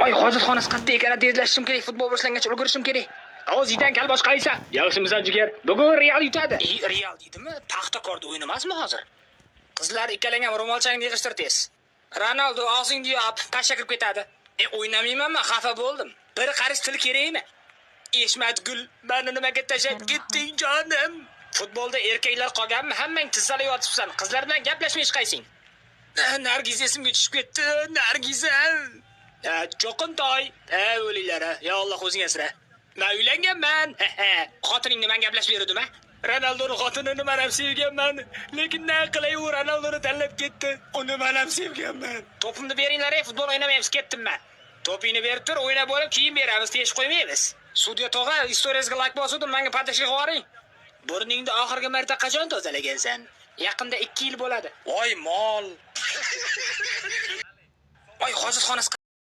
Voy, hojatxonasi qayerda ekan? Tezlashishim kerak, futbol boshlanguncha ulgurishim kerak. O, Zidan kal boshqaysa. Yaxshimisan, jigar? Bugun Real yutadi. E, Real deydimi? Paxtakorda o'yin emasmi hozir? Qizlar, ikkalang ham ro'molchangni yig'ishtir tez. Ronaldo, og'zingni yop, pashsha kirib ketadi. E, o'ynamayman men, xafa bo'ldim. Bir qarich til kerakmi? Eshmatgul, meni nimaga tashlab ketding, jonim? Futbolda erkaklar qolganmi? Hammang tizzalab yotibsan. Qizlar bilan gaplashmay hech qaysing. Nargiz esimga tushib ketdi. Nargiza. Cho'qintoy. Ha, o'linglar. Ya Alloh, o'zing asra. Men uylanganman. Xotiningni men gaplashib berdim, ha? Ronaldoni xotinini men ham sevganman, lekin na qilay, u Ronaldoni tanlab ketdi. Uni men ham sevganman. To'pimni beringlar, ey, futbol o'ynamaymiz, ketdim men. To'pingni berib tur, o'ynab bo'lib keyin beramiz, teshib qo'ymaymiz. Sudya tog'a, istoriyasiga like bosuvdim, menga поддержка qilib yuboring. Burningni oxirgi marta qachon tozalagansan? Yaqinda 2 yil bo'ladi. Voy mol. Voy, hojatxonasi.